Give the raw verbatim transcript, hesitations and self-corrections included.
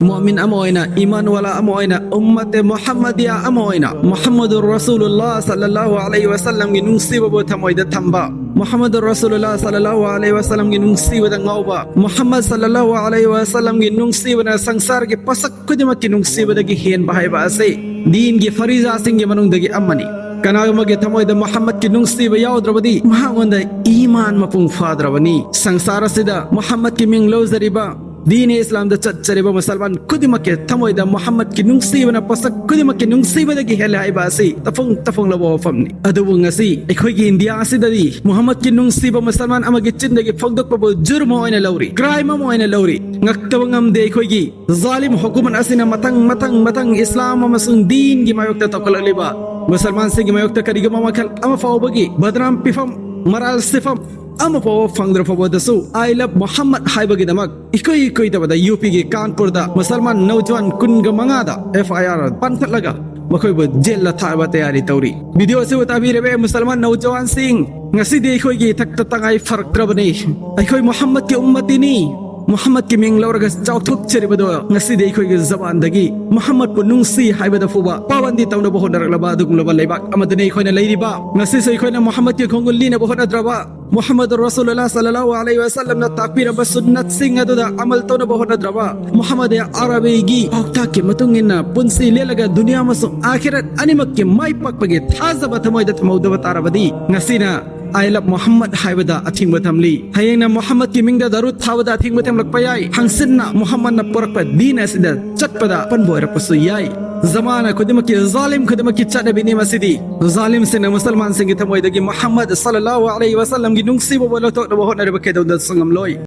ꯃꯣꯃꯤꯟ ꯑꯃ ꯑꯣꯏꯅ, ꯏꯃꯥꯟ ꯋꯥꯂꯥ ꯑꯃ ꯑꯣꯏꯅ, ꯎꯝꯃꯠꯇꯦ ꯃꯨꯍꯝꯃꯗꯤꯌꯥ ꯑꯃ ꯑꯣꯏꯅ, ꯃꯨꯍꯝꯃꯗꯨꯔ ꯔꯁꯨꯂꯨꯜꯂꯥꯍ ꯁꯜꯂꯜꯂꯥꯍꯨ ꯑꯂꯩꯍꯤ ꯋꯥꯁꯜꯂꯝꯒꯤ ꯅꯨꯡꯁꯤꯕꯕꯨ ꯊꯃꯣꯏꯗ ꯊꯝꯕ, ꯃꯨꯍꯝꯃꯗꯨꯔ ꯔꯁꯨꯂꯨꯜꯂꯥꯍ ꯁꯜꯂꯜꯂꯥꯍꯨ ꯑꯂꯩꯍꯤ ꯋꯥꯁꯜꯂꯝꯒꯤ ꯅꯨꯡꯁꯤꯕꯗ ꯉꯥꯎꯕ, ꯃꯨꯍꯝꯃꯗ ꯁꯜꯂꯜꯂꯥꯍꯨ ꯑꯂꯩꯍꯤ ꯋꯥꯁꯜꯂꯝꯒꯤ ꯅꯨꯡꯁꯤꯕꯅ ꯁꯪꯁꯥꯔꯒꯤ ꯄꯣꯠꯁꯛ ꯈꯨꯗꯤꯡꯃꯛꯀꯤ ꯅꯨꯡꯁꯤꯕꯗꯒꯤ ꯍꯦꯟꯕ ꯍꯥꯏꯕ ꯑꯁꯤ ꯗꯤꯟꯒꯤ ꯐꯔꯤꯖꯥꯁꯤꯡꯒꯤ ꯃꯅꯨꯡꯗꯒꯤ ꯑꯃꯅꯤ꯫ ꯀꯅꯥꯒꯨꯝꯕꯒꯤ ꯊꯃꯣꯏꯗ ꯃꯨꯍꯝꯃꯗꯀꯤ ꯅꯨꯡꯁꯤꯕ ꯌꯥꯎꯗ꯭ꯔꯕꯗꯤ ꯃꯍꯥꯛꯉꯣꯟꯗ ꯏꯃꯥꯟ ꯃꯄꯨꯡ ꯐꯥꯗ꯭ꯔꯕꯅꯤ꯫ ꯁꯪꯁꯥꯔ ꯑꯁꯤꯗ ꯃꯨꯍꯝꯃꯗꯀꯤ ꯃꯤꯡ ꯂꯧꯖꯔꯤꯕ ꯗꯤꯟ ꯏꯁꯂꯥꯝꯗ ꯆꯠꯆꯔꯤꯕ ꯃꯨꯁꯜꯃꯥꯟ ꯈꯨꯗꯤꯡꯃꯛꯀꯤ ꯊꯃꯣꯏꯗ ꯃꯨꯍꯝꯃꯗꯀꯤ ꯅꯨꯡꯁꯤꯕꯅ ꯄꯣꯠꯁꯛ ꯈꯨꯗꯤꯡꯃꯛꯀꯤ ꯅꯨꯡꯁꯤꯕꯗꯒꯤ ꯍꯦꯜꯂꯦ ꯍꯥꯏꯕ ꯑꯁꯤ ꯇꯐꯣꯡ ꯇꯐꯣꯡꯂꯕ ꯋꯥꯐꯝꯅꯤ꯫ ꯑꯗꯨꯕꯨ ꯉꯁꯤ ꯑꯩꯈꯣꯏꯒꯤ ꯏꯟꯗꯤꯌꯥ ꯑꯁꯤꯗꯗꯤ ꯃꯨꯍꯝꯃꯗꯀꯤ ꯅꯨꯡꯁꯤꯕ ꯃꯨꯁꯜꯃꯥꯟ ꯑꯃꯒꯤ ꯆꯤꯟꯗꯒꯤ ꯐꯣꯡꯗꯣꯛꯄꯕꯨ ꯖꯨꯔꯃ ꯑꯣꯏꯅ ꯂꯧꯔꯤ, ꯀ꯭ꯔꯥꯏꯝ ꯑꯃ ꯑꯣꯏꯅ ꯂꯧꯔꯤ꯫ ꯉꯛꯇꯕ ꯉꯝꯗꯦ ꯑꯩꯈꯣꯏꯒꯤ ꯖꯥꯂꯤꯝ ꯍꯨꯀꯨꯃꯠ ꯑꯁꯤꯅ ꯃꯊꯪ ꯃꯊꯪ ꯃꯊꯪ ꯏꯁꯂꯥꯝ ꯑꯃꯁꯨꯡ ꯗꯤꯟꯒꯤ ꯃꯥꯌꯣꯛꯇ ꯇꯧꯈꯠꯂꯛꯂꯤꯕ ꯃꯨꯁꯜꯃꯥꯟꯁꯤꯡꯒꯤ ꯃꯥꯌꯣꯛꯇ ꯀꯔꯤꯒꯨꯝꯕ ꯃꯈꯜ ꯑꯃ ꯐꯥꯎꯕꯒꯤ ꯕꯗꯅꯥꯝ ꯄꯤꯐꯝ, ꯃꯔꯥꯜ ꯁꯤꯐꯝ ꯑꯃ ꯐꯥꯎꯕ ꯐꯪꯗ꯭ꯔ ꯐꯥꯎꯕꯗꯁꯨ I love Muhammad ꯍꯥꯏꯕꯒꯤꯗꯃꯛ ꯏꯀꯨꯏ ꯀꯨꯏꯗꯕꯗ ꯌꯨ ꯄꯤꯒꯤ ꯀꯥꯟꯄꯨꯔꯗ ꯃꯨꯁꯜꯃꯥꯟ ꯅꯧꯖꯋꯥꯟ ꯀꯨꯟꯒ ꯃꯉꯥꯗ ꯑꯦꯐ ꯑꯥꯏ ꯑꯥꯔ ꯄꯥꯟꯈꯠꯂꯒ ꯃꯈꯣꯏꯕꯨ ꯖꯦꯜꯗ ꯊꯥꯕ ꯇꯌꯥꯔꯤ ꯇꯧꯔꯤ꯫ ꯚꯤꯗꯤꯑꯣ ꯑꯁꯤꯕꯨ ꯇꯥꯕꯤꯔꯤꯕ ꯃꯨꯁꯜꯃꯥꯟ ꯅꯧꯖꯋꯥꯟꯁꯤꯡ, ꯉꯁꯤꯗꯤ ꯑꯩꯈꯣꯏꯒꯤ ꯏꯊꯛꯇ ꯇꯉꯥꯏ ꯐꯔꯛꯇ꯭ꯔꯕꯅꯤ꯫ ꯑꯩꯈꯣꯏ ꯃꯨꯍꯝꯃꯗꯀꯤ ꯎꯝꯃꯇꯤꯅꯤ꯫ ꯃꯨꯍꯝꯃꯗꯀꯤ ꯃꯤꯡ ꯂꯧꯔꯒ ꯆꯥꯎꯊꯣꯛꯆꯔꯤꯕꯗꯣ ꯉꯁꯤꯗꯤ ꯑꯩꯈꯣꯏꯒꯤ ꯖꯕꯥꯟꯗꯒꯤ ꯃꯨꯍꯝꯃꯗꯄꯨ ꯅꯨꯡꯁꯤ ꯍꯥꯏꯕꯗ ꯐꯥꯎꯕ ꯄꯥꯕꯟꯗꯤ ꯇꯧꯅꯕ ꯍꯣꯠꯅꯔꯛꯂꯕ ꯑꯗꯨꯒꯨꯝꯂꯕ ꯂꯩꯕꯥꯛ ꯑꯃꯗꯅꯤ ꯑꯩꯈꯣꯏꯅ ꯂꯩꯔꯤꯕ꯫ ꯉꯁꯤꯁꯨ ꯑꯩꯈꯣꯏꯅ ꯃꯨꯍꯝꯃꯗꯀꯤ ꯈꯣꯡꯒꯨꯜ ꯂꯤꯅꯕ ꯍꯣꯠꯅꯗ꯭ꯔꯕ, ꯃꯨꯍꯝꯃꯗ ꯔꯁꯨꯂꯨꯜꯂꯥꯍ ꯁꯜꯂꯜꯂꯥꯍꯨ ꯑꯂꯩꯍꯤ ꯋꯥꯁꯜꯂꯝꯅ ꯇꯥꯛꯄꯤꯔꯝꯕ ꯁꯨꯟꯅꯠꯁꯤꯡ ꯑꯗꯨꯗ ꯑꯃꯜ ꯇꯧꯅꯕ ꯍꯣꯠꯅꯗ꯭ꯔꯕ, ꯃꯨꯍꯝꯃꯗ ꯑꯔꯕꯤꯒꯤ ꯄꯥꯎꯇꯥꯛꯀꯤ ꯃꯇꯨꯡ ꯏꯟꯅ ꯄꯨꯟꯁꯤ ꯂꯦꯜꯂꯒ ꯗꯨꯅꯤꯌꯥ ꯑꯃꯁꯨꯡ ꯑꯥꯈꯤꯔꯠ ꯑꯅꯤꯃꯛꯀꯤ ꯃꯥꯏ ꯄꯥꯛꯄꯒꯤ ꯊꯥꯖꯕ ꯊꯃꯣꯏꯗ ꯊꯝꯍꯧꯗꯕ ꯇꯥꯔꯕꯗꯤ, ꯉꯁꯤꯅ I love Muhammad ꯍꯥꯏꯕꯗ ꯑꯊꯤꯡꯕ ꯊꯝꯂꯤ꯫ ꯍꯌꯦꯡꯅ ꯃꯨꯍꯝꯃꯗꯀꯤ ꯃꯤꯡꯗ ꯗꯔꯨꯗ ꯊꯥꯕꯗ ꯑꯊꯤꯡꯕ ꯊꯝꯂꯛꯄ ꯌꯥꯏ꯫ ꯍꯪꯆꯤꯠꯅ ꯃꯨꯍꯝꯃꯗꯅ ꯄꯨꯔꯛꯄ ꯗꯤꯟ ꯑꯁꯤꯗ ꯆꯠꯄꯗ ꯑꯄꯟꯕ ꯑꯣꯏꯔꯛꯄꯁꯨ ꯌꯥꯏ꯫ ꯖꯃꯥꯅꯥ ꯈꯨꯗꯤꯡꯃꯛꯀꯤ, ꯖꯥꯂꯤꯝ ꯈꯨꯗꯤꯡꯃꯛꯀꯤ ꯆꯠꯅꯕꯤꯅꯤ ꯃꯁꯤꯗꯤ꯫ ꯖꯥꯂꯤꯝꯁꯤꯡꯅ ꯃꯨꯁꯜꯃꯥꯟꯁꯤꯡꯒꯤ ꯊꯃꯣꯏꯗꯒꯤ ꯃꯨꯍꯝꯃꯗ ꯁꯜꯂꯜꯂꯥꯍꯨ ꯑꯂꯩꯍꯤ ꯋꯥꯁꯜꯂꯝꯒꯤ ꯅꯨꯡꯁꯤꯕꯕꯨ ꯂꯧꯊꯣꯛꯅꯕ ꯍꯣꯠꯅꯔꯤꯕ ꯀꯩꯗꯧꯅꯨꯡꯗꯁꯨ ꯉꯝꯂꯣꯏ꯫